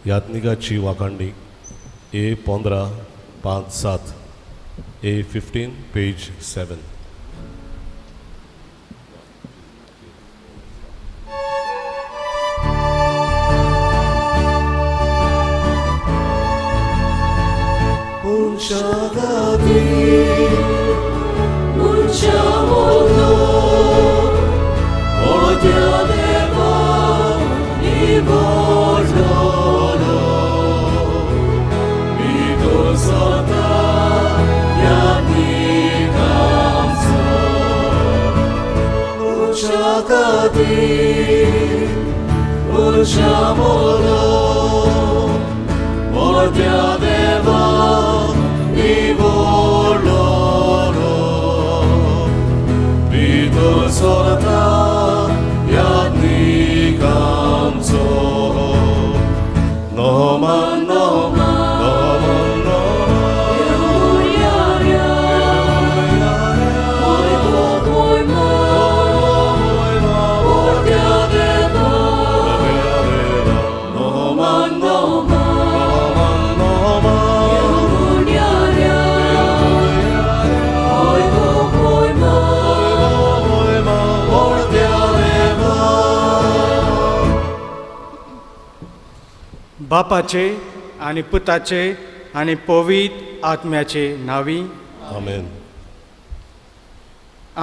याज्ञिकाची वाखांडी ए 15 5 7, ए 15 पेज 7. बापाचे आनी पुताचे आनी पवित्र आत्म्याचे नांवी आमेन.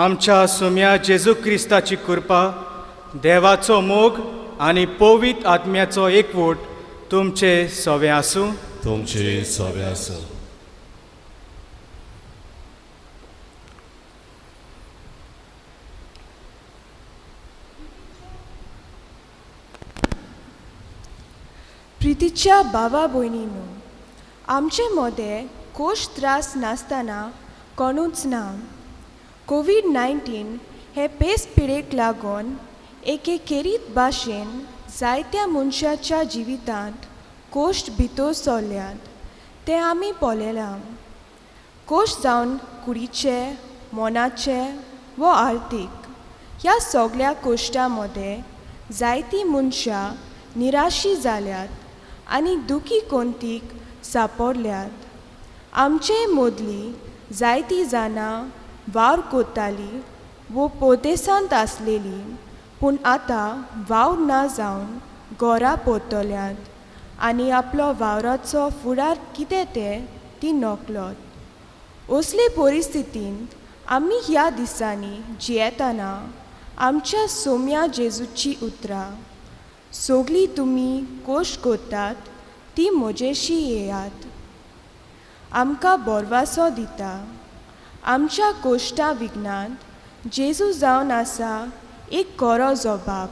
आमच्या सुम्या जेजू क्रिस्ताची कृपा, देवाचो मोग आनी पवित्र आत्म्याचो एकवट तुमचे सवे आसूं. तुमचे सवे आसूं. प्रितीच्या बाबा भयणीनू, आमचे मदें कोश त्रास नासतना कोणूच ना. कोवीड-19 हे पेस पिडेक लागून एके खेरीत भाशेन जायत्या मनशाच्या जिवितांत कोश्ट भितर सरल्यात तें आमी पळयलां. कोश जावन कुडीचे, मनाचे वो आर्थीक ह्या सगळ्या कोश्टां मदें जायतीं मनशां निराशी जाल्यात आनी दुखी कोंतीक सांपडल्यात. आमचे मदली जायतीं जाणां वावर करतालीं वो परदेसांत आसलेलीं, पूण आतां वावर ना जावन घरा परतल्यात आनी आपलो वावराचो फुडार कितें तें ती नकळत. असले परिस्थितींत आमी ह्या दिसांनी जियेतना आमच्या सोम्या जेजूची उतरां सगळीं तुमी कोश करतात ती म्हजेशी येयात, आमकां बोरवासो दिता. आमच्या कोश्टा विघ्नांत जेजू जावन आसा एक खरो जबाब.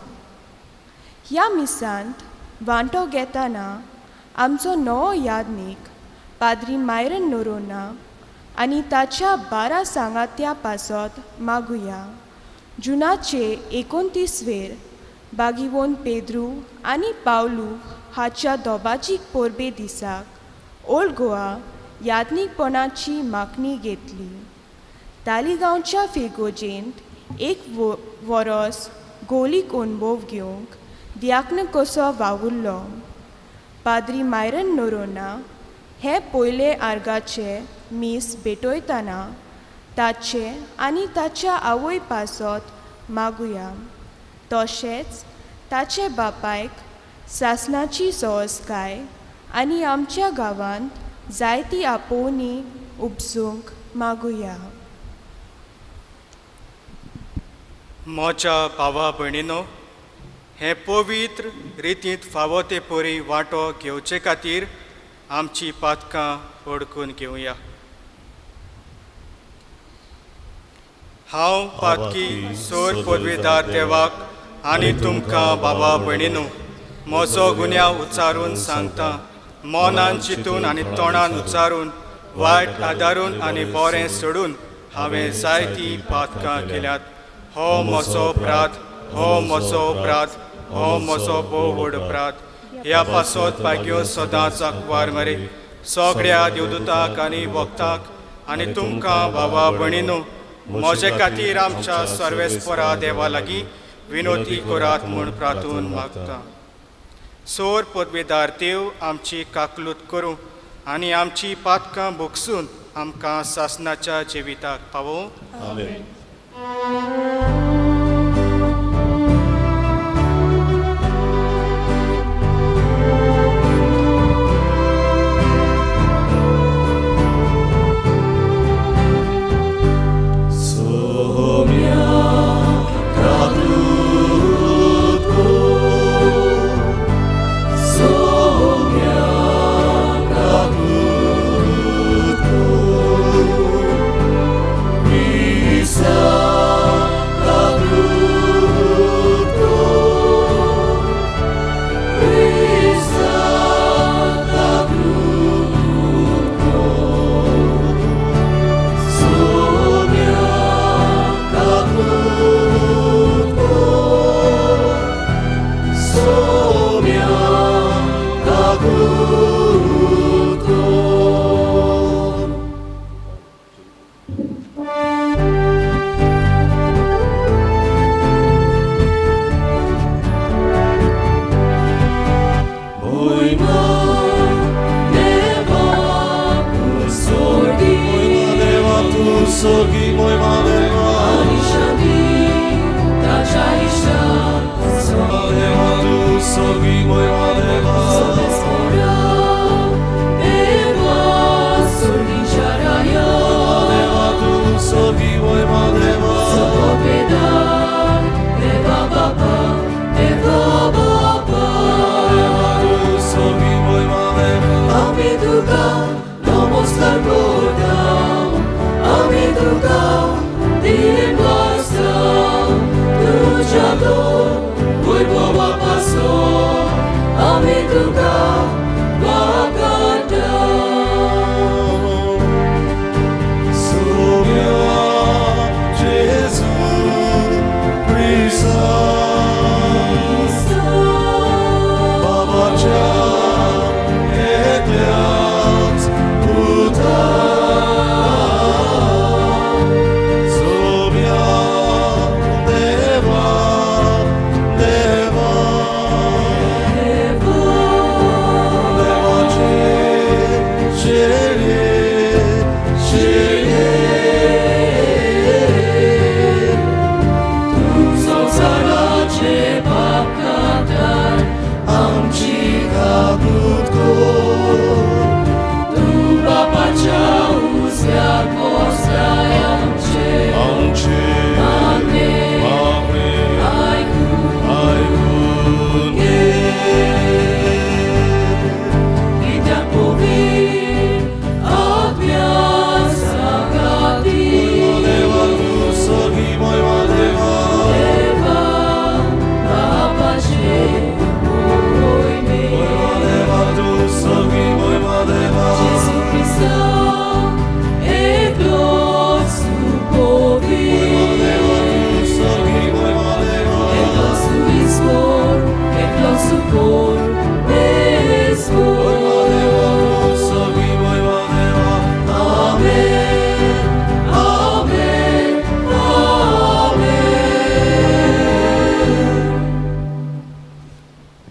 ह्या मिसांत वांटो घेतना आमचो नवो यादनीक पाद्री मायरन नोरोना आनी ताच्या 12 सांगात्या पासत मागुया. जुनाचे 29वेर बागिवोन पेद्रू आनी पावलू हाच्या दोबाजीक परबे दिसाक ओल्ड गोवा यादनीकपणाची मागणी घेतली. तालिगांवच्या फिगोजेंत एक वरोस गोलीक अणभव घेवंक दियाक्न कसो वावुरलो. पाद्री मायरन नोरोना हे पयले आर्गाचे मीस भेटयतना ताचे आनी ताच्या आवय पासत मागुया. तशेंच ताचे बापायक सासणाची सहजकाय आनी आमच्या गांवांत जायती आपोवणी उपसूंक मागुया. म्हज्या भावा भयणीनो, हें पवित्र रितींत फावो ते परी वांटो घेवचे खातीर आमची पातकां वळखून घेवया. हांव पातकी सोर पदवीदार देवाक आनी तुमकां बाबा भयणीनो म्हजो गुन्यांव उच्चारून सांगता. मनान चिंतून आनी तोंडान उच्चारून, वायट आदारून आनी बरें सोडून हांवें जायतीं पातकां केल्यात. हो म्हजो अपराध, हो म्हजो अपराध, हो म्हजो भोव व्हड अपराध. ह्या पासत भाग्यो सदांच आंकवार मरे सगळ्या देवदूताक आनी भक्ताक आनी तुमकां बाबा भयणीनो म्हजे खातीर आमच्या सर्वेस्परा देवा लागीं विनोती करात म्हूण प्रार्थून मागता. सोर पदवेदार देव आमची काकलूत करूं आनी आमची पातकां भोगसून आमकां सासनाच्या जिविताक पावोवं. आमेन.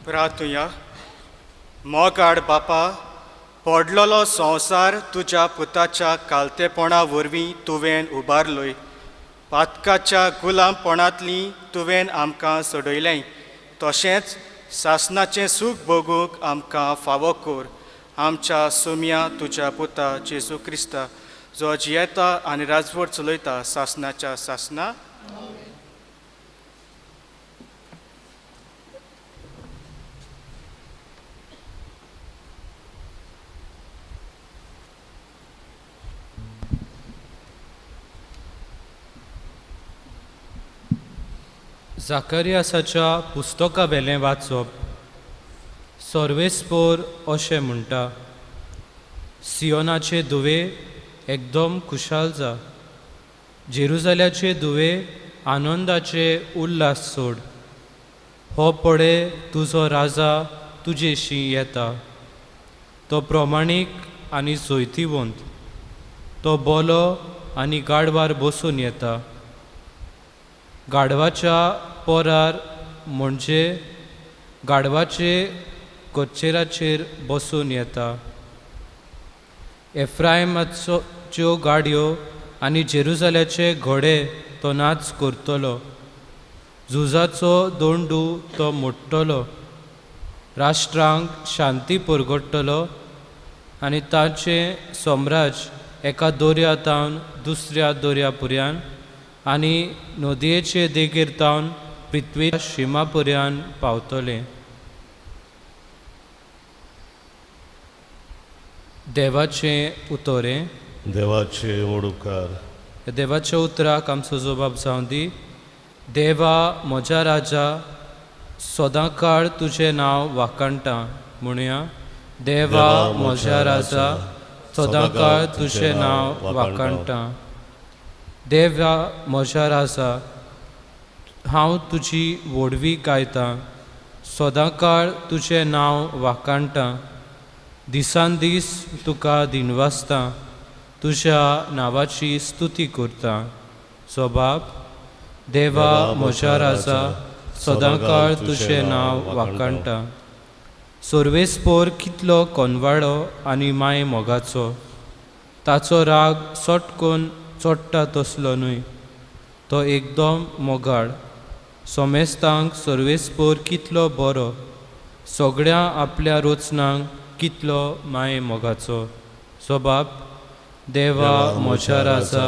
प्रार्थुया. मोगाड बापा, पडलेलो संवसार तुज्या पुताच्या कालतेपणा वरवीं तुवें उबारलोय. पातकाच्या गुलामपणांतली तुवें आमकां सोडयलें, तशेंच सासनाचें सूख भोगूंक आमकां फावो कर. आमच्या सुम्या तुज्या पुता जेजू क्रिस्ता, जो जियेता आनी राजवट चलयता सासनाच्या सासना. जाकरियासाच्या पुस्तका वेलें वाचप. सर्वेस्पोर अशें म्हणटा, सियोनाचे दुवे एकदम खुशाल जा, जेरुजाल्याचे दुवे आनंदाचे उल्हास सोड. हो पळे तुजो राजा तुजेशी येता, तो प्रमाणीक आनी जैतिवंत, तो बोलो आनी गाडवार बसून येता. गाडवाच्या पोरार म्हणजे गाडवाचे कचेराचेर बसून येता. एफ्रायमाच्यो गाडयो आनी जेरुजाल्याचे घोडे तो नाच करतलो. झुजाचो दोंडू तो मोडटलो. राष्ट्रांक शांती परगडटलो आनी ताचें साम्राज्य एका दर्या तावन दुसऱ्या दर्या पर्यंत आनी नदयेचे देगेर तावन पृथ्वी शिमा पर्यंत पावतलें. देवाचें उतरें. देवाचे वडुकार. देवाच्या उतराक आमचो जबाब जावं दी. देवा म्हज्या राजा, सदांकाळ तुजें नांव वाखाणटा. म्हणया, देवा म्हज्या राजा, सदांकाळ तुजें नांव वाखाणटा. देवा म्हज्या राजा, हांव तुजी व्हडवी गायतां, सदांकाळ तुजें नांव वाखाणटा. दिसान दीस तुका दिनवासता, तुज्या नांवाची स्तुती करता. स्वभाव देवा म्हज्या राजा, सदांकाळ तुजें नांव वाखाणटा. सर्वेस्पोर कितलो कोनवाडो आनी माय मोगाचो, ताचो राग सटकोन चोडटा तसलो न्हय, तो एकदम मोगाळ. सोमेस्तांक सर्वेस्पोर कितलो बरो, सगळ्या आपल्या रचनांक कितलो माय मोगाचो. स्वभाव देवा म्हज्या राजा,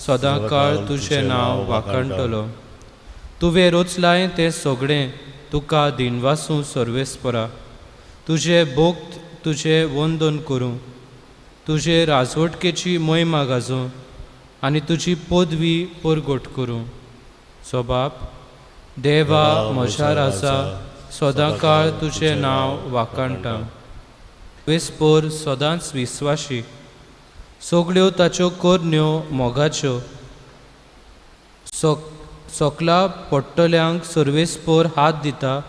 सदांकाळ तुजें नांव वाखाणटलो. तुवें रचलाय तें सगळें तुका दिनवासूं सर्वेस्परा. तुजें भोक्त तुजें वंदन करूं, तुजे राजवटकेची महिमा गाजोवं आनी तुजी पदवी परगट करूं. स्वभाव देवा म्हज्या राजा, सदांकाळ तुजें नांव वाखाणटा. वेस्पोर सदांच विस्वाशी, सगळ्यो ताच्यो करण्यो मोगाच्यो. सकला पडटल्यांक सर्वेस्पोर हात दिता,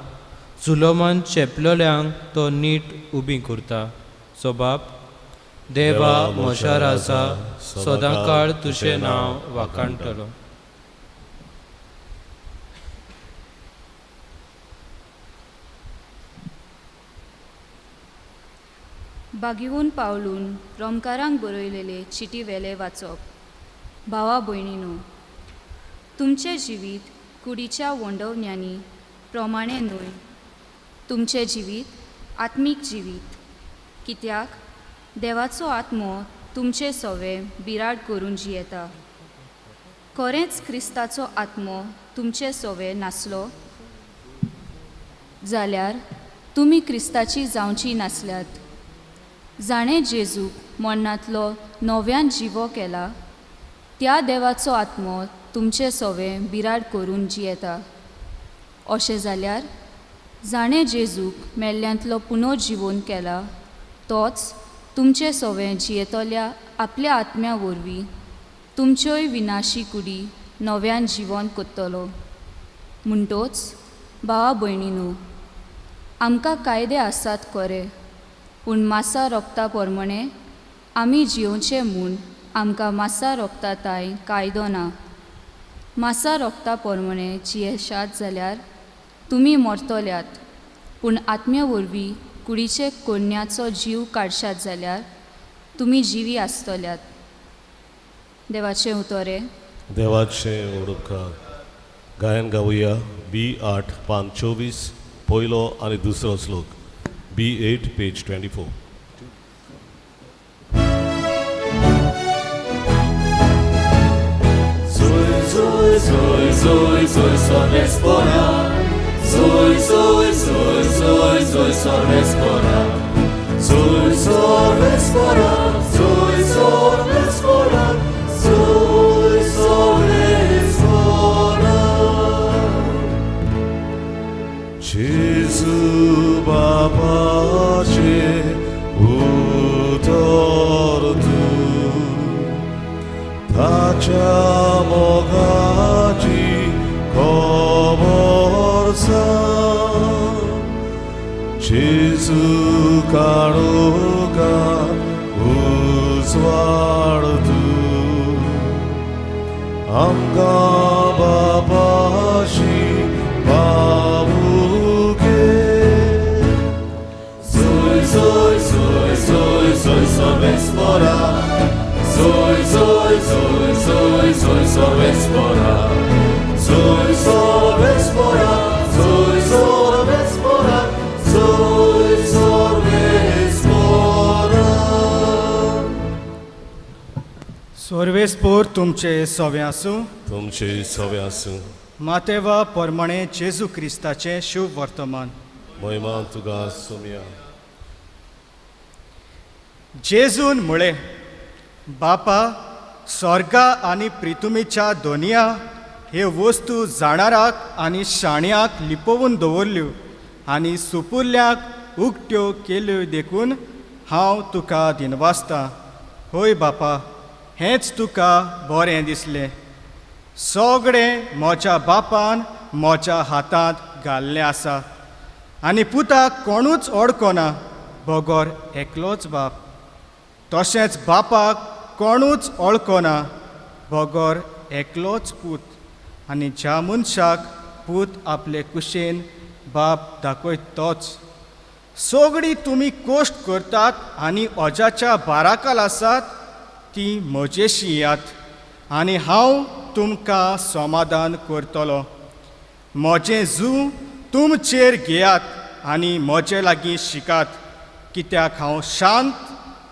जुलमान चेपलेल्यांक तो नीट उबी करता. स्वभाव देवा म्हज्या राजा, सदांकाळ तुजें नांव वाखाणटलो. बागिवून पावलून रोमकारांक बरयलेले चिटी वेले वाचप. भावा भयणीनो, तुमचें जिवीत कुडीच्या वंडवण्यांनी प्रमाणें न्हय, तुमचें जिवीत आत्मीक जिवीत. कित्याक देवाचो आत्मो तुमचे सवे बिराड करून जियेता. खरेंच क्रिस्ताचो आत्मो तुमचे सवे नासलो जाल्यार तुमी क्रिस्ताची जावची नासल्यात. जाणें जेजूक मरणांतलो नव्यान जिवो केला त्या देवाचो आत्मो तुमचे सवे बिराड करून जियेता. अशें जाल्यार जाणें जेजूक मेल्ल्यांतलो पुनर्जिवोन केला तोच तुमचे सवे जियेतल्या आपल्या आत्म्या वरवीं तुमच्योय विनाशी कुडी नव्यान जिवन करतलो. म्हणटोच भावा भयणीनो, आमकां कायदे आसात खरे, पूण मासा रोगता प्रमाणे आमी जियोवचें म्हूण आमकां मासा रोगता ताय कायदो ना. मासा रोगता प्रमाणे जियेशात जाल्यार तुमी मरतल्यात, पूण आत्म्या वरवीं कुडीचे कोन्याचो जीव काडशात जाल्यार तुमी जिवी आसतल्यात. देवाचें उतरें. देवाचें उडका. गायन गावया बी 8 पान 24 पयलो आनी दुसरो श्लोक. B8 page 24. Zoy zoy zoy zoy zoy sorvespora, zoy zoy zoy zoy zoy sorvespora, zoy sorvespora, zoy sorvespora, zoy sorvespora. Jesu Babace utortu, tacha mogaci koborsa, Jesu karuka uzvartu, amka babashi babuke. सर्वेस्पोरा, जोय जोय जोय जोय जोय सर्वेस्पोरा, जोय सर्वेस्पोरा, जोय सर्वेस्पोरा, जोय सर्वेस्पोरा. सर्वेस्पोर तुमचे सवे आसूं. तुमचे सवे आसूं. मातेवा परमाणे जेजू क्रिस्ताचें शुभ वर्तमान. महिमा तुका सोम्या. जेजून म्हळें, बापा, स्वर्गा आनी प्रितुमीच्या दोनया ह्यो वस्तू जाणाराक आनी शाण्याक लिपोवन दवरल्यो आनी सुपुरल्याक उक्त्यो केल्यो देखून हांव तुका दिनवासतां. हय बापा, हेंच तुका बरें दिसलें. सगळें म्हज्या बापान म्हज्या हातांत घाल्लें आसा आनी पुताक कोणूच ओडकोना बगर एकलोच बाप, तशेंच बापाक कोणूच ओळखना बगर एकलोच पूत, आनी ज्या मनशाक पूत आपले कुशेन बाप दाखयत तोच. सगळीं तुमी कश्ट करतात आनी अजाच्या बाराकाल आसात ती म्हजेशी येयात आनी हांव तुमकां समाधान करतलो. म्हजें जू तुमचेर घेयात आनी म्हजे लागीं शिकात, कित्याक हांव शांत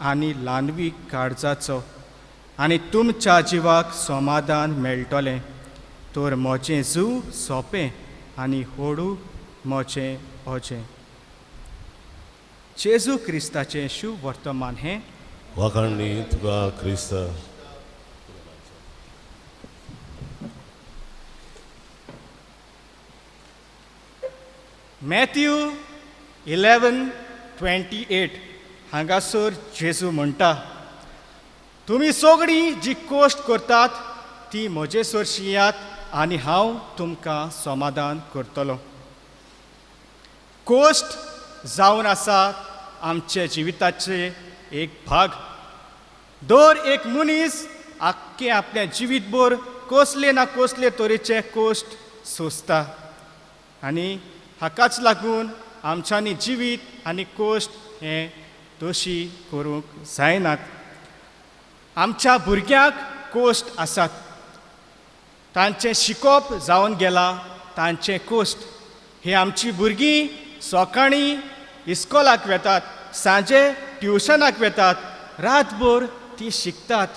आनी ल्हानवीक काळजाचो, आनी तुमच्या जिवाक समाधान मेळटलें. तर म्हजें जू सोंपें आनी होडू म्हजें ओजें. जेजू क्रिस्ताचें शुभ वर्तमान हें. वाखाणणी तुका क्रिस्ता. मॅथ्यू 11:28 हांगासर जेजू म्हणटा, तुमी सगळीं जी कश्ट करतात ती म्हजे सरशी येयात आनी हांव तुमकां समाधान करतलो. कश्ट जावन आसा आमचे जिविताचे एक भाग. दर एक मनीस आख्खें आपलें जिवीतभर कसले ना कसले तरेचे कश्ट सोंसता आनी हाकाच लागून आमच्यांनी जिवीत आनी कश्ट हें दोशी करूंक जायनात. आमच्या भुरग्यांक कश्ट आसात, तांचें शिकोप जावन गेलां तांचें कश्ट. ही आमची भुरगीं सकाळीं इस्कोलाक वेतात, सांजे ट्युशनाक वेतात, रातभर ती शिकतात,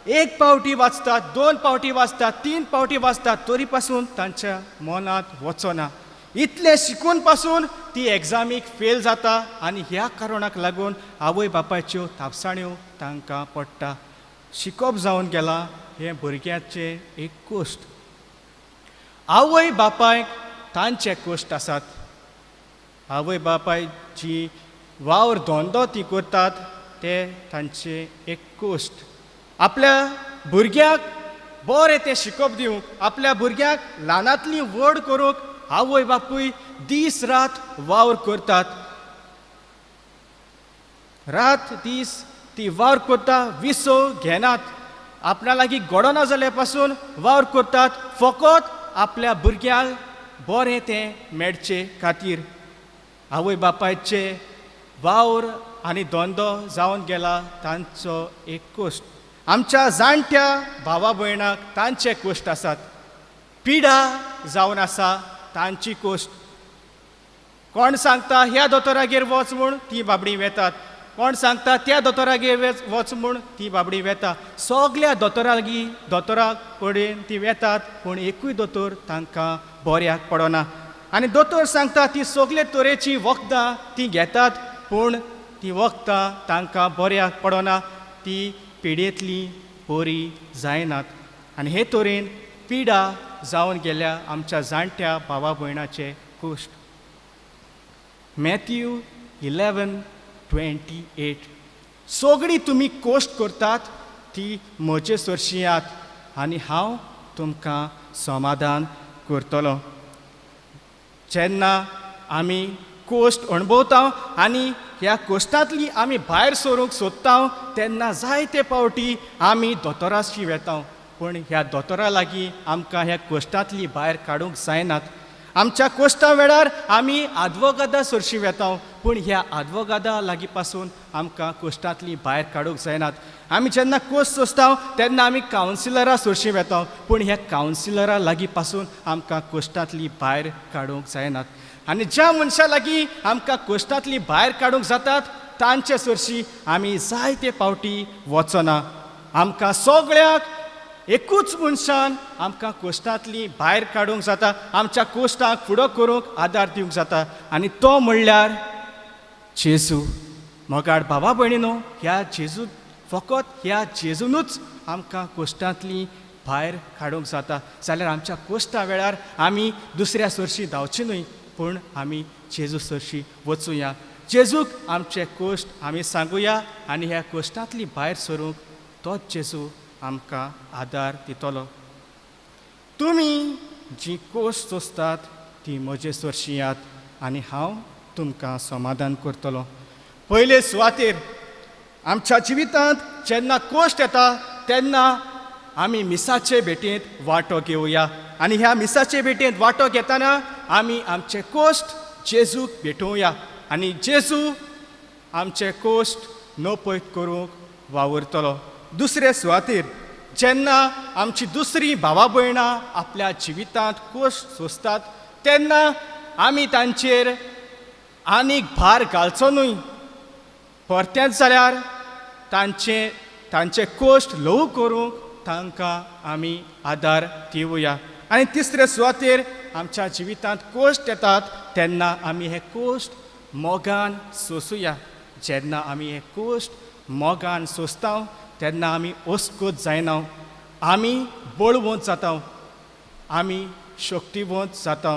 एक पावटी वाचतात, दोन पावटी वाचतात, तीन पावटी वाचतात, तरी पासून तांच्या मनांत वचना. इतलें शिकून पासून ती एग्जामीक फेल जाता आनी ह्या कारणाक लागून आवय बापायच्यो तापसाण्यो तांकां पडटा. शिकोप जावन गेलां हें भुरग्याचें एक कश्ट. आवय बापायक तांचे कश्ट आसात. आवय बापाय जी वावर धंदो ती करतात ते तांचे एक कश्ट. आपल्या भुरग्याक बरें तें शिकोप दिवंक, आपल्या भुरग्याक ल्हानांतली व्हड करूंक आवय बापूय दीस रात वावर करतात. रात दीस ती वावर करता, विसव घेनात, आपणा लागीं घडना जाल्या पासून वावर करतात, फकत आपल्या भुरग्यांक बरें तें मेळचे खातीर. आवय बापायचे वावर आनी धंदो जावन गेला तांचो एक कश्ट. आमच्या जाणट्या भावा भयणाक तांचे कश्ट आसात. पिडा जावन आसा तांची कश्ट. कोण सांगता ह्या दोतोरागेर वच म्हूण, ती बाबडी वेतात. कोण सांगता त्या दोतोरागेर वच म्हूण, ती बाबडी वेता. सगल्या दोतोरागी दोतोरा कडेन ती वेतात, पूण एकूय दोतोर तांकां बऱ्याक पडना. आनी दोतोर सांगता ती सगले तरेची वखदां ती घेतात, पूण ती वखदां तांकां बऱ्याक पडना, ती पिडेंतली बरी जायनात. आनी हे तरेन पिडा जावन गेल्या आमच्या जाणट्या भावा भयणाचे कश्ट. मॅथ्यू 11:28 सगळीं तुमी कश्ट करतात ती म्हजे सरशी येयात आनी हांव तुमकां समाधान करतलो. जेन्ना आमी कश्ट अणभवता आनी ह्या कश्टांतली आमी भायर सरूंक सोदता तेन्ना जायते पावटी आमी दोतोराशी वेता, पूण ह्या दोतोरा लागीं आमकां ह्या कश्टांतली भायर काडूंक जायनात. आमच्या कोश्टा वेळार आमी आदवोगादा सरशी वेता, पूण ह्या आदवोगादा लागीं पासून आमकां कोश्टांतली भायर काडूंक जायनात. आमी जेन्ना कोश सोंसता तेन्ना आमी कावन्सिलरा सरशी वेता, पूण ह्या कावन्सिलरा लागीं पासून आमकां कोश्टांतली भायर काडूंक जायनात. आनी ज्या मनशां लागीं आमकां कोश्टांतली भायर काडूंक जातात तांचे सरशी आमी जायते पावटी वचना. आमकां सगळ्यांक एकूच मनशान आमकां कोश्टांतली भायर काडूंक जाता, आमच्या कोश्टांक फुडो करूंक आदार दिवंक जाता, आनी तो म्हणल्यार जेजू. मोगाड भावा भयणीनो, ह्या जेजू फकत ह्या जेजूनूच आमकां कोश्टांतली भायर काडूंक जाता. जाल्यार आमच्या कोश्टा वेळार आमी दुसऱ्या सरशी धांवची न्हय, पूण आमी जेजू सरशी वचुया. जेजूक आमचे कोश्ट आमी सांगुया आनी ह्या कोश्टांतली भायर सरूंक तोच जेजू आमकां आदार दितलो. तुमी जी कोश्ट सोंसतात ती म्हजे सरशी यात आनी हांव तुमकां समाधान करतलो. पयले सुवातेर आमच्या जिवितांत जेन्ना कोश्ट येता तेन्ना आमी मिसाचे भेटेंत वांटो घेवया, आनी ह्या मिसाचे भेटेंत वांटो घेतना आमी आमचे कोश्ट जेजूक भेटोवया आनी जेजू आमचे कोश्ट नपयत करूंक वावुरतलो. दुसरे सुवातेर जेन्ना आमची दुसरी भावा भयणां आपल्या जिवितांत कोश्ट सोंसतात तेन्ना आमी तांचेर आनीक भार घालचो न्हय, परतेंच जाल्यार तांचे तांचे कोश्ट ल्हवू करूंक तांकां आमी आदार दिवया. आनी तिसरे सुवातेर आमच्या जिवितांत कोश्ट येतात तेन्ना आमी हे कोश्ट मोगान सोंसुया. जेन्ना आमी हे कोश्ट मोगान सोंसता तेन्ना आमी अस्कोत जायना, आमी बळवंत जाता, आमी शक्तिवंत जाता.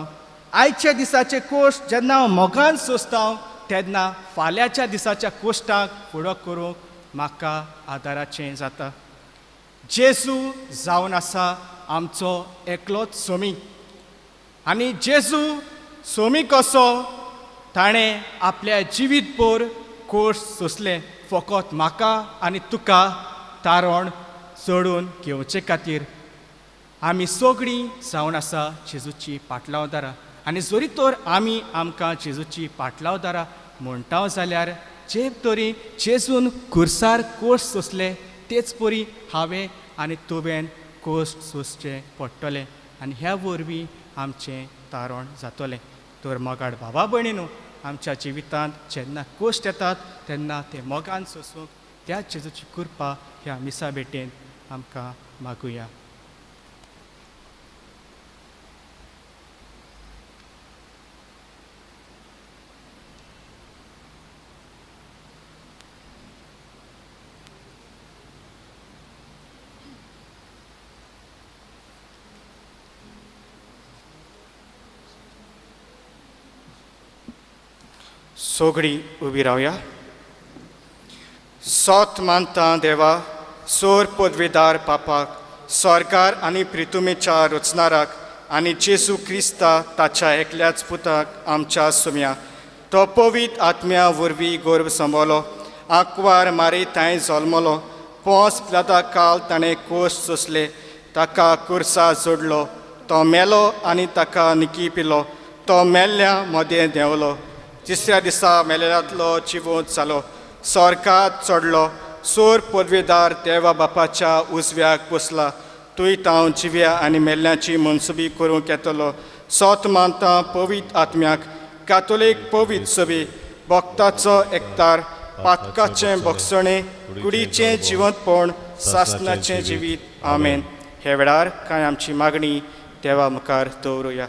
आयच्या दिसाचे कोश्ट जेन्ना हांव मोगान सोंसता तेन्ना फाल्यांच्या दिसाच्या कोश्टाक फुडो करूंक म्हाका आदाराचें जाता. जेजू जावन आसा आमचो एकलोच सोमी, आनी जेजू सोमी कसो ताणें आपल्या जिवीत भर कोश्ट सोंसलें फकत म्हाका आनी तुका तारण चडून घेवचे खातीर. आमी सगळीं जावन आसा जेजूची पाटलावदारां, आनी जरी तर आमी आमकां जेजूची पाटलावदारां म्हणटा जाल्यार जे तरी जेजून खुर्सार कोश्ट सोंसले तेच परी हांवें आनी तुवें कोश्ट सोंसचें पडटलें, आनी ह्या वरवीं आमचें तारण जातलें. तर मोगाड भावा भयणीनो, आमच्या जिवितांत जेन्ना कोश्ट येतात तेन्ना ते मोगान सोंसूंक त्या जेजूची कृपा ह्या मिसा भेटेन आमकां मागुया. सगळीं उबी रावया. सोत मानता देवा, सोर पदवेदार पापाक, सरकार आनी प्रितुमेच्या रचनाराक आनी जेजू क्रिस्ता ताच्या एकल्याच पुताक आमच्या सुम्या, तो पवीत आत्म्या वरवीं गर्भ सांबाळ्ळो, आंकवार मारी थंय जल्मलो, पोंस प्लाता काल ताणें कोश सोंसले, ताका कुर्सा जोडलो, तो मेलो आनी ताका निकी पिलो, तो मेल्ल्या मदें देंवलो, तिसऱ्या दिसा मेलेल्यांतलो जिवंत जालो, सरकार चडलो, सोर पदवेदार देवा बापाच्या उजव्याक बसला, तूंय तांव जिव्या आनी मेल्ल्याची मनसुबी करूंक येतलो. सोत मानता पवीत आत्म्याक, कातोलीक पवीत सभी, भक्ताचो एकतार, पातकाचें बक्षणें, कुडीचें जिवंतपण, सासनाचें जिवीत. आमेन. हे वेळार कांय आमची मागणी देवा मुखार दवरुया.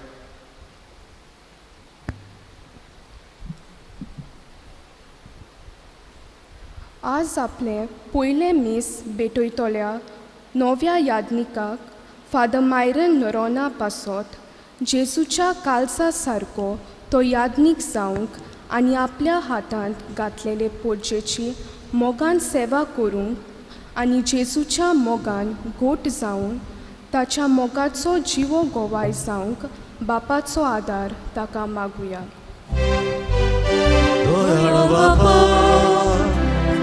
आज आपलें पयलें मीस भेटयतल्या नव्या यादनिकाक फादर मायरन नोरोना पासत जेजूच्या कालसा सारको तो यादनीक जावंक आनी आपल्या हातांत घातलेले पोरजेची मोगान सेवा करूंक आनी जेजूच्या मोगान घोट जावन ताच्या मोगाचो जिवो गोवाय जावंक बापाचो आदार ताका मागुया.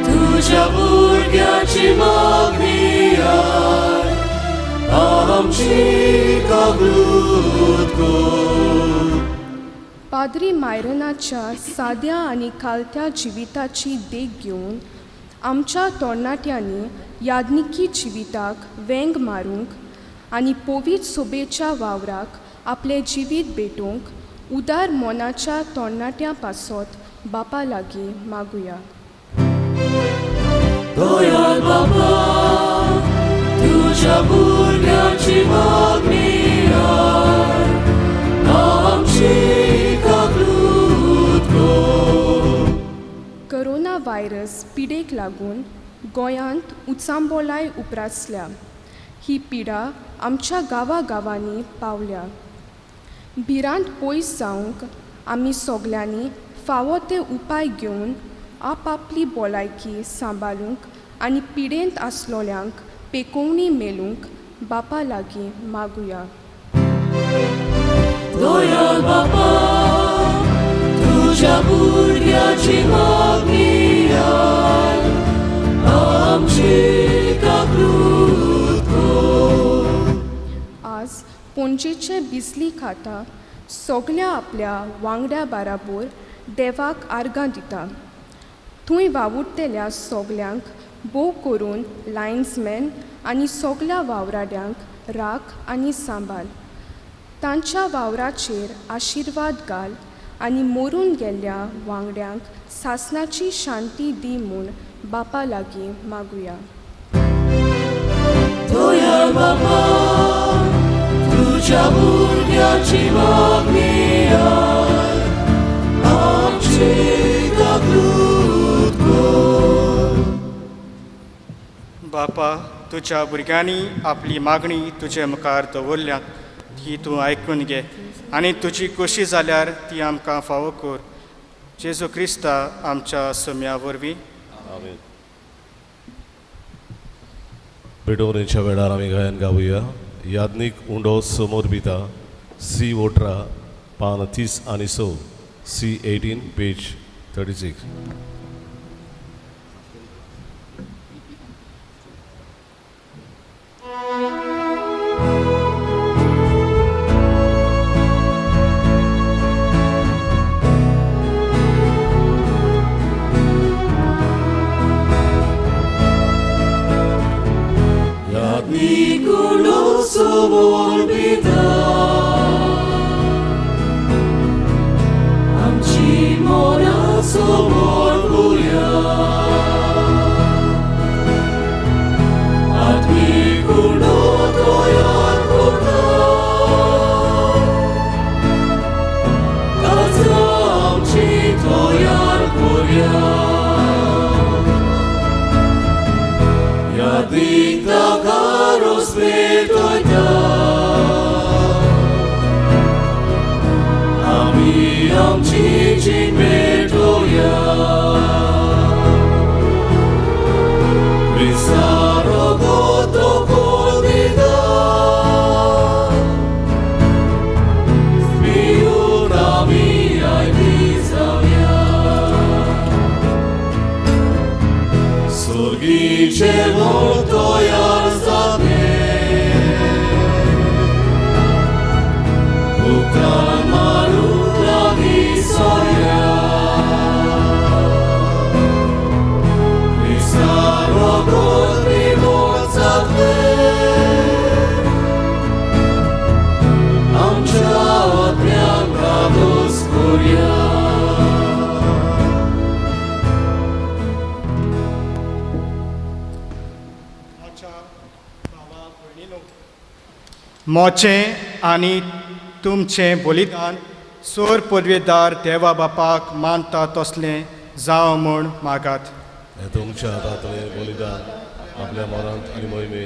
तुझ्या भुरग्याची मागणी आय, आमची कबूल कर. पाद्री मायरनाच्या साद्या आनी खालत्या जिविताची देख घेवन आमच्या तरणाट्यांनी याज्ञिकी जिविताक वेंग मारूंक आनी पवित्र सोबेच्या वावराक आपलें जिवीत भेटोवंक उदार मनाच्या तरणाट्यां पासत बापा लागीं मागुया. दयाळ बाबा, तुझ्या भुरग्याची मागणी आयक, आमची कबूल कर. कोरोना व्हायरस पिडेक लागून गोंयांत उचांबोलाय उप्रासल्या. ही पिडा आमच्या गांवागांवांनी पावल्या. भिरांत पयस जावंक आमी सगल्यांनी फावो ते उपाय घेवन आपापली भलायकी सांबाळूंक आनी पिडेंत आसलोल्यांक पेकोवणी मेळूंक बापा लागीं मागुया. दयाळ बाबा, तुझ्या भुरग्याची मागणी आयक, आमची कबूल कर. आज पणजेचे बिजली खाता सगल्या आपल्या वांगड्या बाराबोर देवाक आर्गां दिता. थंय वावुरतल्या सगल्यांक भोव करून लायन्समॅन आनी सगल्या वावराड्यांक राख आनी सांबाळ. तांच्या वावराचेर आशिर्वाद घाल आनी मरून गेल्ल्या वांगड्यांक सासणाची शांती दी म्हूण बापा लागीं मागुया. दयाळ बाबा, तुझ्या भुरग्याची मागणी आयक, आमची कबूल कर. बापा, तुज्या भुरग्यांनी आपली मागणी तुजे मुखार दवरल्या ती तूं आयकून घे आनी तुजी खोशी जाल्यार ती आमकां फावो कर. जेजू क्रिस्ता आमच्या सम्या वरवीं. आमेन. भेटवणेच्या वेळार आमी गायन गावया. याज्ञीक उंडो समोर बिता सी वोटरा पान 30 आनी 6, सी 18 पेज 36. समोर बिता आमची मनां समोर पुया, आत्मीक उंडो तयार करता, काळजां आमची तयार करया. यादीक ताका रोस पेटयता, आमी आमची जीण पेटोवया. क्रिस्ता रगत दिता, पिवन आमी आयती जावया. स्वर्गीचें म्हूण तयार जातलें, उपकार मारूंक लागीं सरया. क्रिस्ता रगत निवळ जातलें, आमच्या आत्म्यांक धादोस करया. मोचें आनी तुमचें बलिदान सोर पदवेदार देवा बापाक मानता तसलें जावं म्हूण मागात. हें तुमच्या हातांतलें बलिदान आपल्या मनांत आनी मोहिमे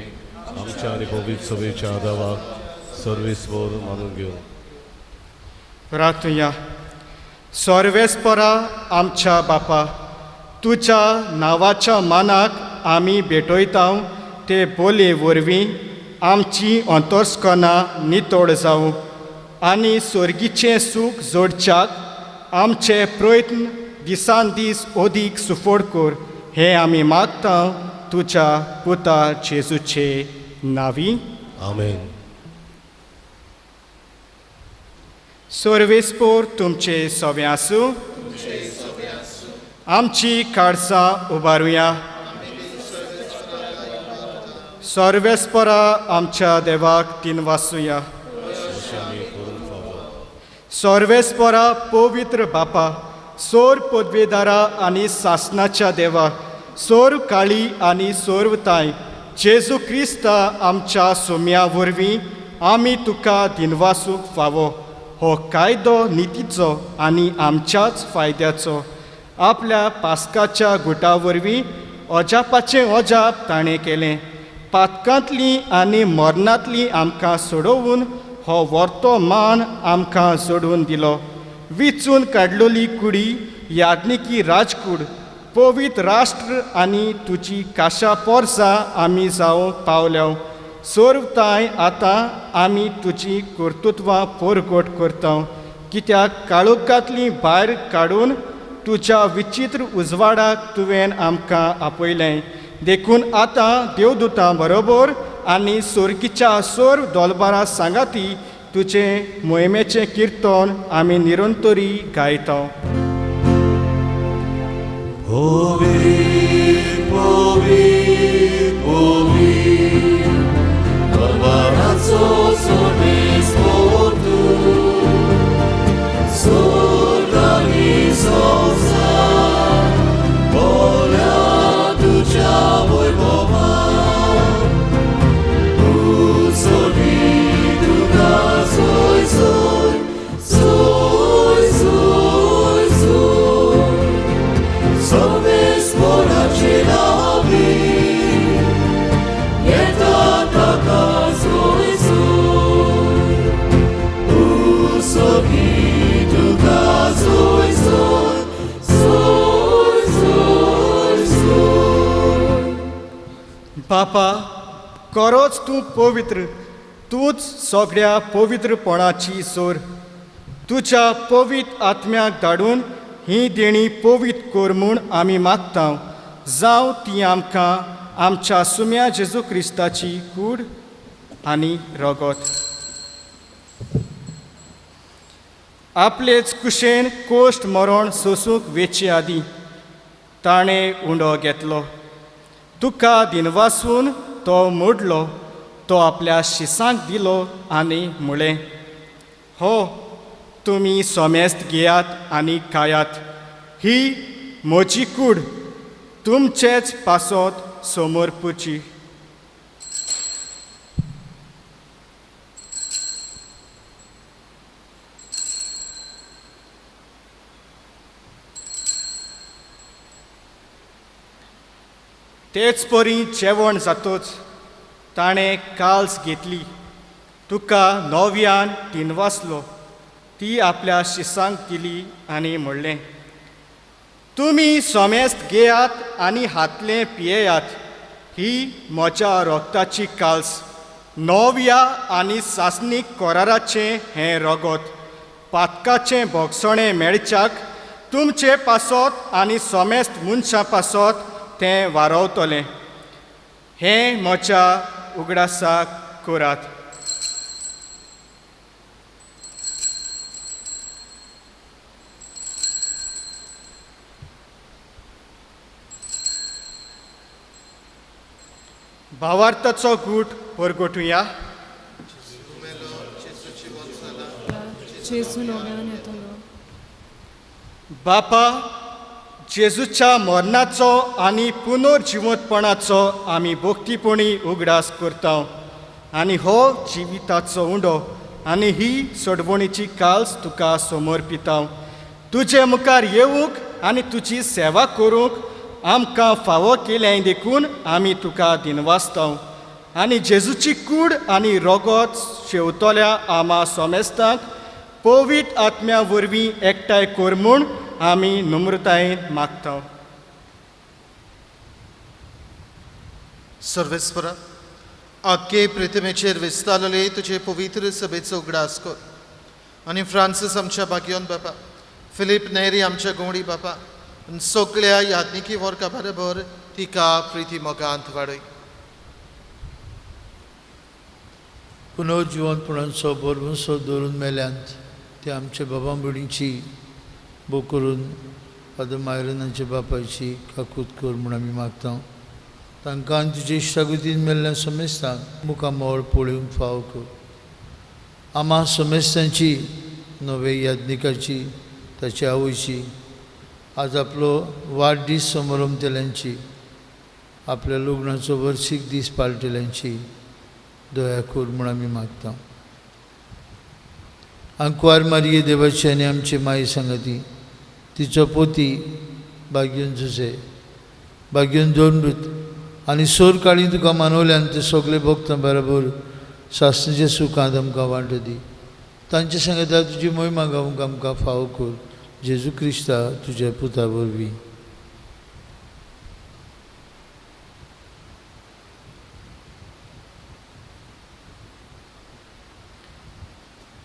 आमच्या आनी पवित्र सभेच्या देवाक सर्वेस्पर मानून घेवं. रातुया. सर्वेस्परा आमच्या बापा, तुज्या नांवाच्या मानाक आमी भेटयता ते बोलये वरवीं आमची अंतस्करणां नितळ जावं आनी स्वर्गीचें सूख जोडच्याक आमचे प्रयत्न दिसान दीस अदीक सुफळ कर, हें आमी मागता तुज्या पुता जेजूचे नांवी. आमेन. सर्वेस्पोर तुमचे सवे आसूं. आमची काळसां उबारुया. सर्वेस्पोरा आमच्या देवाक दिनवासुया. सर्वेस्पोरा पवित्र बापा, सोर पदवेदारा आनी सासनाच्या देवा, सोर काळी आनी सोरवताय जेजू क्रिस्ता आमच्या सोम्या वरवीं आमी तुका दिनवासूंक फावो. हो कायदो नितीचो आनी आमच्याच फायद्याचो. आपल्या पास्काच्या गुटा वरवीं अजापाचें अजाप ताणें केलें. पातकांतली आनी मरणांतली आमकां सोडोवन हो वर्तो मान आमकां जोडून दिलो. विचून काडलोली कुडी याज्ञिकी राजकूड पवित्र राष्ट्र आनी तुजी काशा पोरसां आमी जावंक पावल्या. सोरवताय आतां आमी तुजी कर्तृत्वां पोरगोट करता, कित्याक काळोखांतली भायर काडून तुज्या विचित्र उजवाडाक तुवें आमकां आपयलें. देखून आतां देवदूतां बरोबर आनी सोर्गीच्या सोर दोलबारा सांगाती तुजें मोहिमेचें किर्तन आमी निरंतरी गायता. बापा, खरोच तूं पवित्र, तूंच सगळ्या पवित्रपणाची सोर. तुज्या पवित्र आत्म्याक धाडून ही देणी पवित्र कर म्हूण आमी मागता. जावं ती आमकां आमच्या सुम्या जेजू क्रिस्ताची कूड आनी रगत. आपलेच कुशेन कोश्ट मरण सोसूंक वेचे आदीं ताणें उंडो घेतलो. तुका दिनवासून तो मोडलो, तो आपल्या शिसांक दिलो आनी म्हळें, हो तुमी सोमेस्त घेयात आनी खायात, ही म्हजी कूड तुमचेच पासत समर्पुची. तेच परी जेवण जातोच ताणें काल्स घेतली, तुका नव्यान दिनवासलो, ती आपल्या शिसांक दिली आनी म्हणलें, तुमी सोमेस्त घेयात आनी हातलें पियेयात, ही म्हज्या रगताची काल्स, नव्या आनी सासणीक कराराचें हें रगत, पातकाचें भोगसणें मेळच्याक तुमचे पासत आनी सोमेस्त मनशां पासत तें वारवतलें. हें म्हज्या उगडासाक करात. भावार्थाचो गूट परगटुया. बापा, जेजूच्या मरणाचो आनी पुनर्जिवंतपणाचो आमी भक्तीपणी उगडास करता आनी हो जिविताचो उंडो आनी ही सोडवणीची काल्स तुका समर्पिता. तुजे मुखार येवंक आनी तुजी सेवा करूंक आमकां फावो केलें देखून आमी तुका दिनवासता आनी जेजूची कूड आनी रगत शेवतल्या आमा सोमेस्तांक पवित्र आत्म्या वरवीं एकठांय कर म्हूण आमी नम्रतायेन मागता. सर्वेस्परा, आखे प्रतिमेचेर विस्तारले तुजे पवित्र सभेचो उगडास कर आनी फ्रांसीस आमच्या भाग्योन बापा, फिलीप नेरी आमच्या गोंडी बापा आनी सगळ्या याज्ञिकी वर्गा बरोबर तिका प्रिती मोगांत वाडय. पुनर्जिवनपणाचो भरवंसो दवरून मेल्यांत ते आमच्या बाबा भयणीची भोव करून फादर मायरनाच्या बापायची काकूत कर म्हूण आमी मागता. तांकां आनी तुजे इश्टागतीन मेल्ल्या समेस्तांक मुखामळ पळोवंक फावो कर. आमा समेस्तांची नवे याज्ञिकाची ताची आवयची आज आपलो वाडदीस समारंभतल्यांची आपल्या लग्नाचो वर्सीक दीस पाळटल्यांची दया कर म्हूण आमी मागता. आंकवार मारये देवाची आनी आमची माई सांगती तिचो पोती बागीन जुजे बागीन दोनमृत आनी सोर काळी तुका मानवल्यान ते सगळे भक्तां बरोबर सासणेच्या सुखांत आमकां वांटो दी. तांचे सांगता तुजी मोहिमा गावंक आमकां फावो कर जेजू क्रिस्ता तुज्या पुता वरवीं.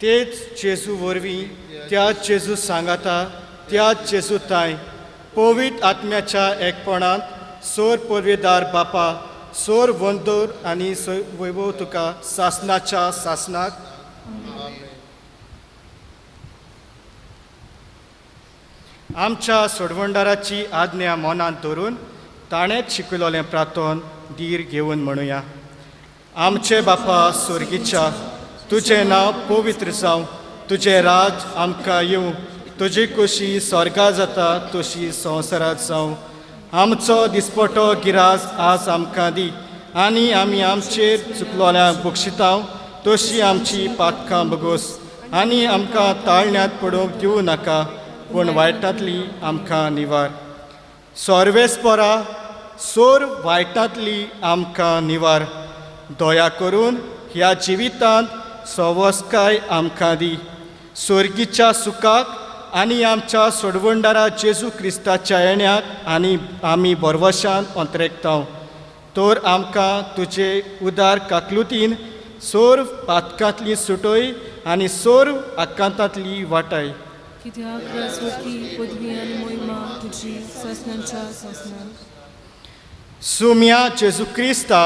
तेच जेजू वरवीं त्याच जेजू सांगाता त्याच जेजू ताय पवित्र आत्म्याच्या एकपणांत सोर पदवेदार बापा सोर वंदोर आनी वैभव तुका सासनाच्या सासनाक. आमच्या सोडवणदाराची आज्ञा मनांत धरून ताणेंच शिकयलें प्रार्थन धीर घेवन म्हणुया. आमचे बापा स्वर्गीच्या, तुजें नांव पवित्र जावं, तुजें राज आमकां येवं, तुजी कुशी स्वर्गा जाता तशी संवसारांत जावं. आमचो दिसपटो गिराज आज आमकां दी आनी आमी आमचेर चुकलोल्यांक बक्षितांव तशी आमची पातकां बगोस आनी आमकां ताळण्यांत पडूंक दिवं नाका पूण वायटांतली आमकां निवार. सोर्वेस्पोरा सोर वायटांतली आमकां निवार. दया करून ह्या जिवितांत सवस्काय आमकां दी. स्वर्गीच्या सुखाक आनी आमच्या सोडवणदारा जेजू क्रिस्ताच्या येण्याक आनी आमी भरवशान अंतरेकतांव. तर आमकां तुजे उदार काकलुतीन सोर पातकांतली सुटय आनी सोर आकांतांतली वाटाय. कित्याक राजवटी पदवी आनी मोहिमा तुजी सासणाच्या सासणाक. सुम्या जेजू क्रिस्ता,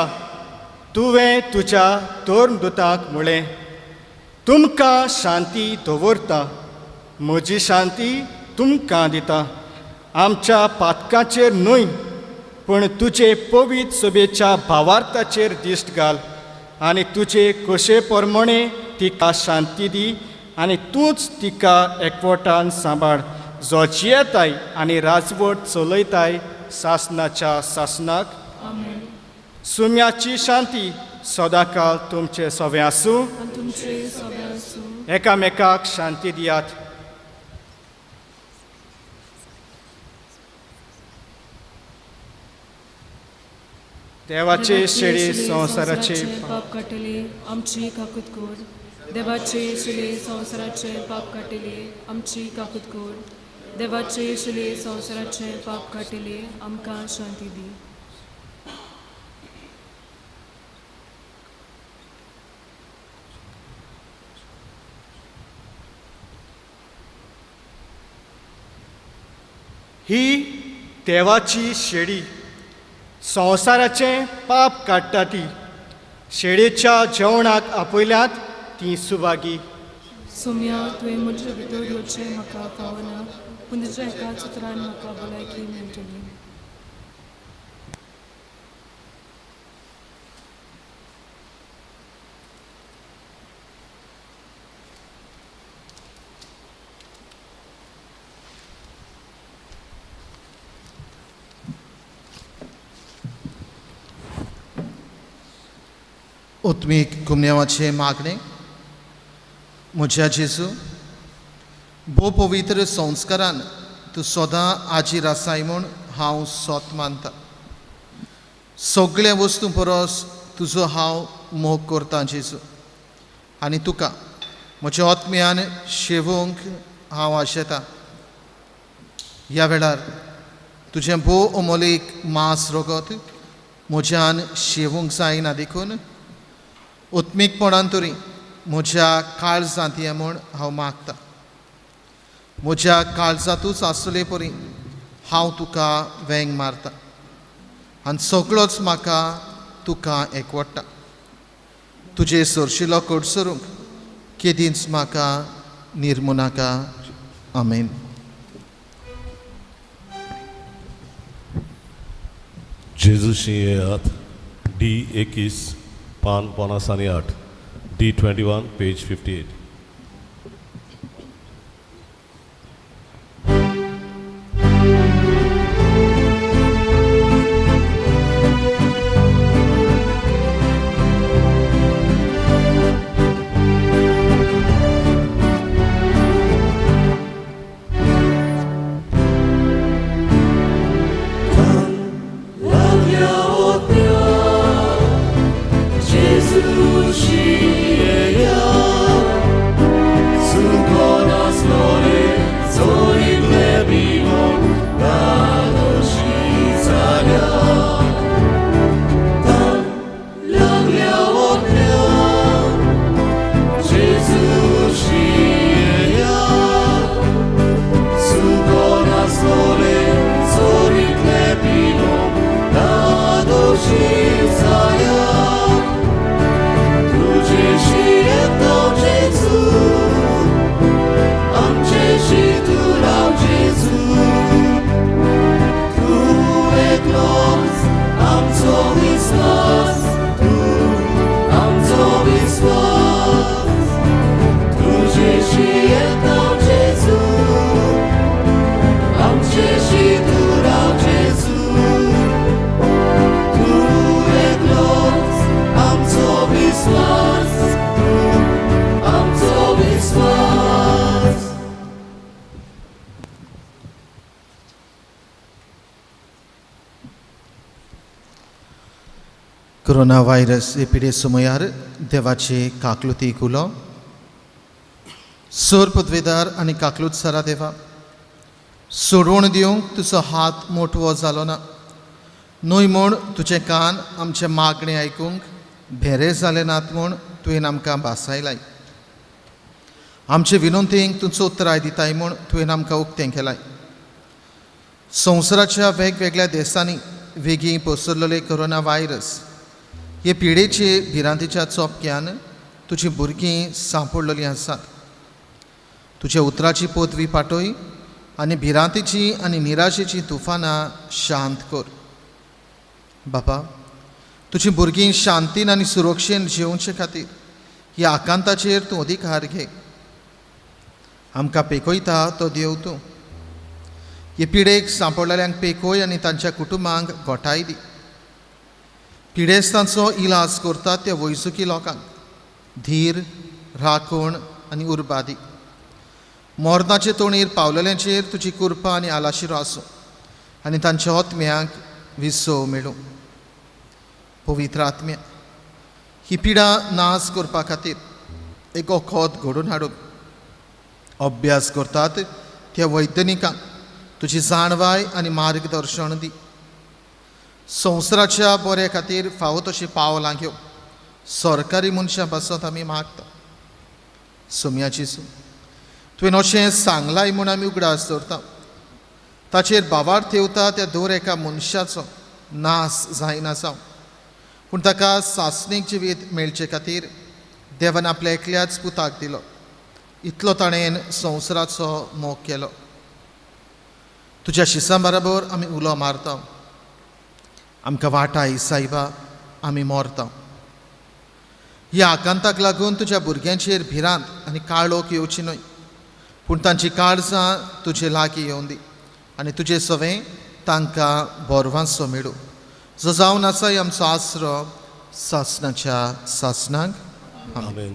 तुवें तुज्या धर्मदुताक म्हळें, तुमकां शांती दवरता, म्हजी शांती तुमकां दिता. आमच्या पातकाचेर न्हय पूण तुजे पवित्र सभेच्या भावार्थाचेर दिश्ट घाल आनी तुजे कशे प्रमाणे तिका शांती दी आनी तूंच तिका एकवटान सांबाळ, जो जियेताय आनी राजवट चलयताय सासणाच्या सासणाक. सुम्याची शांती सदांकाल तुमचे सवे आसूं. एकामेकाक शांती दियात. देवाचे शेळी संवसाराचे पाप काडटले आमची काकूत कर. देवाचे शिले संवसाराचे पाप काडटले आमची काकूत कर. देवाचे शिले संवसाराचे पाप काडटले आमकां शांती दी. ही देवाची शेळी संवसाराचें पाप काडटा ती. शेळेच्या जेवणाक आपयल्यात ती सुभागी. सोम्या, तुवें म्हजे भितर येवचें म्हाका फावना, पूण तुज्या एकाच उतरान म्हाका भलायकी मेळटली. उत्मीक कुमन्यावाचें मागणें. म्हज्या जेजू, भोव पवित्र संस्कारान तूं सदां आजीर आसाय म्हूण हांव सोत मानता. सगळ्या वस्तूं परस तुजो हांव मोग करतां जेजू, आनी तुका म्हज्या आत्म्यान शेवोवंक हांव आशेतां. ह्या वेळार तुजें भोव अमोलीक मांस रगत म्हज्यान शेवूंक जायना देखून उत्मीकपणान तरी म्हज्या काळजांत ये म्हूण हांव मागता. म्हज्या काळजांतूच आसले परी हांव तुका वेंग मारता आनी सगळोच म्हाका तुका एकवडटा. तुजे सरशिलो कडसरूंक केदींच म्हाका निर्मू नाका. आमेन. जेजूशी येयात डी 21 पान 58, डी 21 पेज 58. कोरोना व्हायरस हे पिडे समयार देवाचे काकलुती उलो. सोर पदवेदार आनी काकलूत सरा देवा, सोडवण दिवंक तुजो हात मोटवो जालो ना, न्हय म्हूण तुजें कान आमचें मागणें आयकूंक भेरे जाले नात म्हूण तुवें आमकां भासायलाय. आमचे विनंतींक तूं चोत्राय दिताय म्हूण तुवें आमकां उक्तें केलाय. संवसाराच्या वेगवेगळ्या देशांनी वेगीं पसरलेले कोरोना व्हायरस हे पिडेचे भिरांतीच्या चोपक्यान तुजी भुरगीं सांपडलेलीं आसात. तुज्या उतराची पदवी पाटय आनी भिरांतीची आनी निराशेची तुफानां शांत कर. बापा, तुजी भुरगीं शांतीन आनी सुरक्षेन जिवचे खातीर ह्या आकांताचेर तूं अधिकार घे. आमकां पेकयता तो देव तूं. हे पिडेक सांपडलेल्यांक पेकय आनी तांच्या कुटुंबांक गोठाय दी. पिडेस्तांचो इलाज करतात त्या वैजकी लोकांक धीर, राखण आनी उर्बा दी. मरणाचे तोणीर पावलेल्यांचेर तुजी कृपा आनी आलाशिरो आसूं आनी तांच्या आत्म्यांक विसव मेळूं. पवित्र आत्म्या, ही पिडा नाश करपा खातीर एक वखद घडोवन हाडूंक अभ्यास करतात त्या वैज्ञानिकांक तुजी जाणवाय आनी मार्गदर्शन दी. संवसाराच्या बऱ्या खातीर फावो तशीं पावलां घेव सरकारी मनशां पासत आमी मागता. सोम्याची सू तुवें अशें सांगलाय म्हूण आमी उगडास दवरता. ताचेर भावार्थ ठेवता त्या दर एका मनशाचो नाश जायना जावं, पूण ताका सासणीक जिवीत मेळचे खातीर देवान आपल्या एकल्याच पुताक दिलो. इतलो ताणें संवसाराचो मोग केलो. तुज्या शिसां बराबर आमी उलो मारता. आमकां वाटाय सायबा, आमी मरता. ह्या आकांताक लागून तुज्या भुरग्यांचेर भिरांत आनी काळोख येवची न्हय, पूण तांची काळजां तुजे लागीं येवन दी आनी तुजे सवें तांकां बोरवांसो मेळूं, जो जावन आसा आमचो आसरो सासणाच्या सासणाक. आमेन.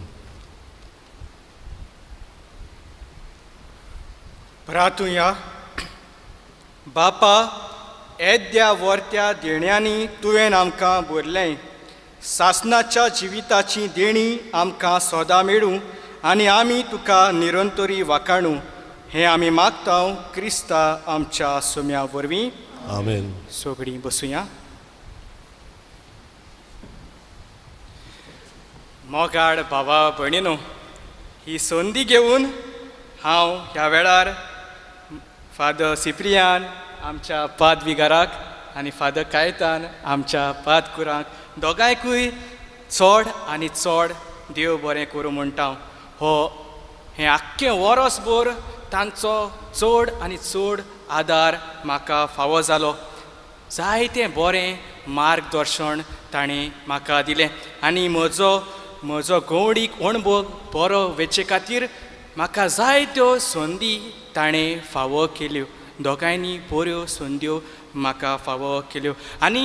प्रार्थुया. बापा, येद्या वर्त्या देण्यांनी तुवें आमकां भरलें. सासणाच्या जिविताची देणी आमकां सदां मेळूं आनी आमी तुका निरंतरी वाखाणू, हें आमी मागता क्रिस्ता आमच्या सुम्या वरवीं. आमेन. सगळीं बसुया. मोगाड भावा भयणीनो, ही संदी घेवन हांव ह्या वेळार फादर सिप्रियान आमच्या पाद विगाराक आनी फादर कायतान आमच्या पाद कुरांक दोगांयकूय चड आनी चड देव बरें करूं म्हणटा. हो हें आख्खें वरसभर तांचो चड आनी चड आदार म्हाका फावो जालो. जायतें बरें मार्गदर्शन ताणें म्हाका दिलें आनी म्हजो म्हजो गवडीक अणभव बरो वेचे खातीर म्हाका जायत्यो संदी ताणें फावो केल्यो. दोगांयनी बऱ्यो संद्यो म्हाका फावो केल्यो आनी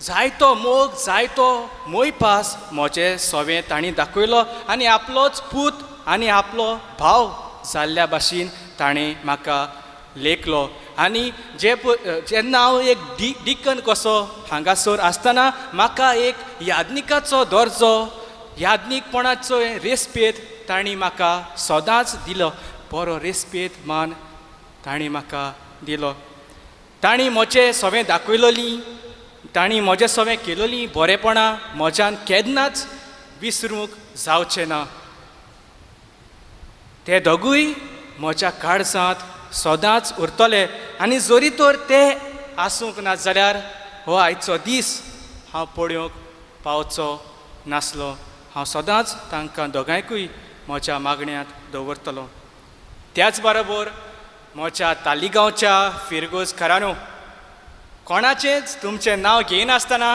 जायतो मोग जायतो मोयपास म्हजे सोवें तांणी दाखयलो आनी आपलोच पूत आनी आपलो भाव जाल्ल्या भाशेन ताणें म्हाका लेखलो. आनी जे जेन्ना हांव एक डिकन कसो हांगासर आसतना म्हाका एक याज्ञिकाचो दर्जो याज्ञिकपणाचो रेस्पेद तांणी म्हाका सदांच दिलो. बरो रेस्पेद मान तांणी म्हाका दिलो. तांणी म्हजें सवें दाखयलोली, तांणी म्हजें सवें केलोली बरेपणां म्हज्यान केन्नाच विसरूंक जावचें ना. ते दोगूय म्हज्या काळजांत सदांच उरतले आनी जरी तर ते आसूंक ना जाल्यार हो आयचो दीस हांव पळोवंक पावचो नासलो. हांव सदांच तांकां दोगांयकूय म्हज्या मागण्यांत दवरतलो. त्याच बरोबर म्हज्या तालिगांवच्या फिरगोजकारांनो, कोणाचेंच तुमचें नांव घेयनासतना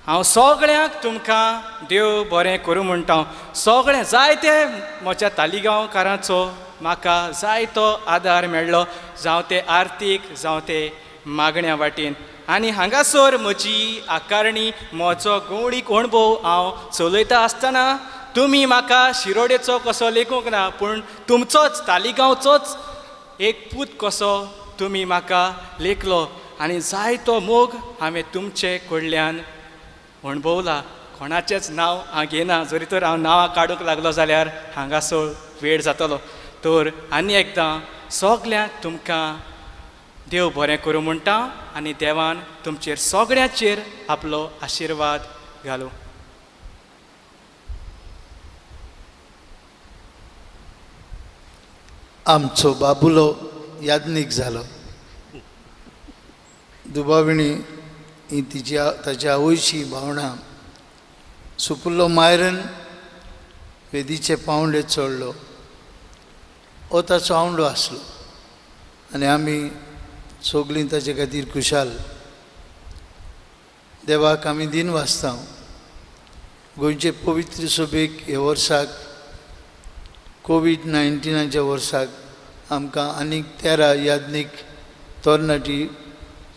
हांव सगळ्यांक तुमकां देव बरें करूं म्हणटा. सगळें जायते म्हज्या तालिगांवकारांचो म्हाका जायतो आदार मेळ्ळो, जावं ते आर्थीक जावं ते मागण्या वाटेन. आनी हांगासर म्हजी आकारणी म्हजो गवळीक अणभव हांव चलयता आसतना तुमी म्हाका शिरोडेचो कसो लेखूंक ना, पूण तुमचोच तालिगांवचोच एक पूत कसो तुमी म्हाका लेखलो आनी जायतो मोग हांवें तुमचे कडल्यान अणभवला. कोणाचेंच नांव हांव घेयना, जरी तर हांव नांवां काडूंक लागलो जाल्यार हांगासर वेळ जातलो. तर आनी एकदां सगल्यांक तुमकां देव बरें करूं म्हणटा आनी देवान तुमचेर सगळ्यांचेर आपलो आशिर्वाद घालूं. आमचो बाबुलो याज्ञीक जालो. दुबाविणी ही तिची ताच्या आवयची भावणां. सुपुल्लो मायरन वेदीचे पावंडे चडलो, हो ताचो आवंडो आसलो आनी आमी सगळीं ताचे खातीर खुशाल. देवाक आमी दिन वाचता. गोंयचे पवित्र सभेक ह्या वर्साक कोवीड-19 वर्साक आमकां आनीक 13 याज्ञीक तरणाटी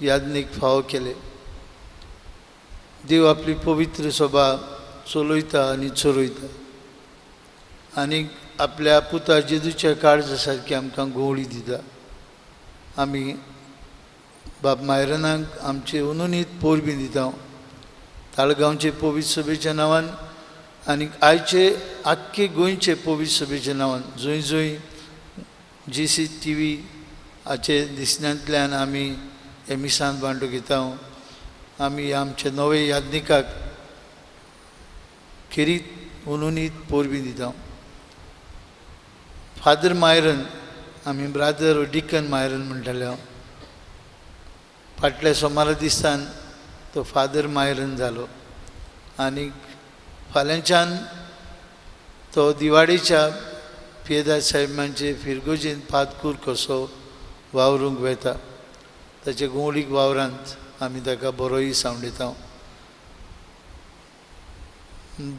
याज्ञीक फावो केले. देव आपली पवित्र सभा चलयता आनी चरयता आनी आपल्या पुता जेजूच्या काळजा सारकी आमकां गोवळी दिता. आमी बाब मायरनाक आमचे अनुनीत परबीं दिता ताळगांवचे पवित्र सभेच्या नांवान आनी आयचे आख्खे गोंयचे पवित्र सभेच्या नांवान. जंय जंय GCTV हाचे दिसण्यांतल्यान आमी हे मिसांत वांटो घेता. आमी आमचे नवे याज्ञिकाक खेरीत अनुनीत परबीं दिता. फादर मायरन आमी ब्रादर डिकन मायरन म्हणटाले. हांव फाटल्या सोमारा दिसान तो फादर मायरन जालो आनी फाल्यांच्यान तो दिवाळीच्या पियेदाद साहेबांचे फिरगोजेन पादकूर कसो वावरूंक वेता. ताचे गोंवळीक वावरांत आमी ताका बरोय सांवडयता.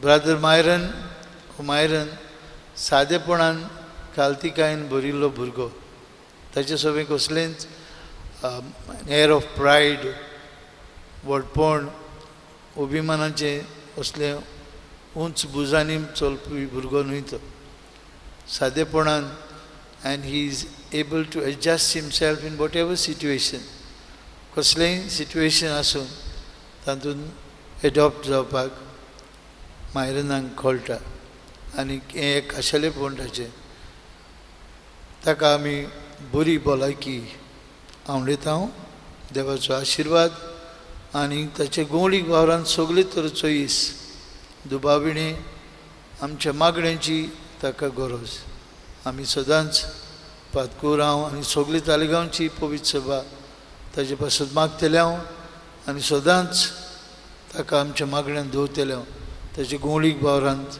ब्रादर मायरन हो मायरन सादेपणान कालतिकायेन भरिल्लो भुरगो. ताचे सगळें कसलेंच एअर ऑफ प्रायड, व्हडपण, अभिमानाचें असलें उंच भुजांनी चलपी भुरगो न्हय तो. सादेपणान and he is able to adjust himself in whatever situation. कसलेंय सिट्युएशन आसूं तातूंत एडॉप्ट जावपाक मायरनाक कळटा आनी हें एक खाशेलेपण ताचें. ताका आमी बरी भलायकी आवडयता, देवाचो आशिर्वाद आनी ताचे गोंवळीक वावरान सगळे तरेचो येस दुबाविणे आमच्या मागण्यांची ताका गरज. आमी सदांच पातकूर हांव आनी सगळी तालिगांवची पवित्र सभा ताजे पासत मागतले हांव आनी सदांच ताका आमच्या मागण्यान दवरतले हांव. ताचे गोंवळीक बावरांत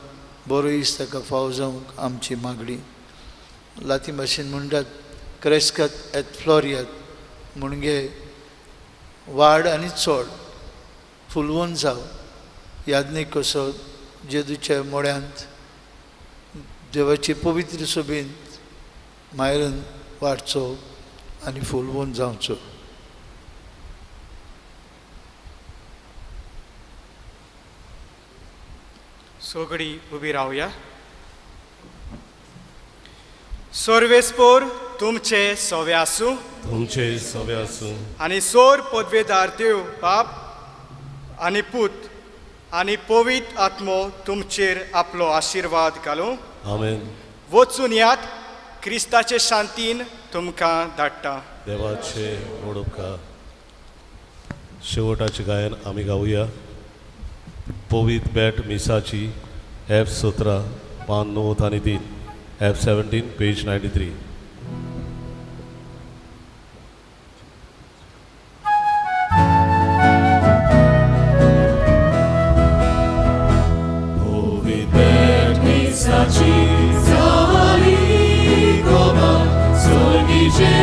बरो दीस ताका फाव जावंक आमची मागणी. लातीन भाशेन म्हणटात क्रेस्कत एत फ्लोरियात, म्हणजे वाड आनी चड फुलवून जाव. याज्ञीक कसो जेजूच्या मोड्यांत देवाचे पवित्र सभेंत मायरन वाडचो आनी फुलवून जावचो. सगळी उबी रावया. सर्वेस्पोर तुमचे सवे आसूं, तुमचे सवे आसूं. आनी सोर पदवेदार देव बाप आनी पूत आनी पवित्र आत्मो तुमचेर आपलो आशिर्वाद घालूं. आमेन. वचून यात, क्रिस्ताचे शांतीन तुमकां धाडटा. देवाचे व्हड उपकार. शेवटाचें गायन आमी गावया. पवित्र बेट मिसाची एफ 17 पान 9 आनी 3, एफ 17 पेज 93. Saci zali koma, sorgi.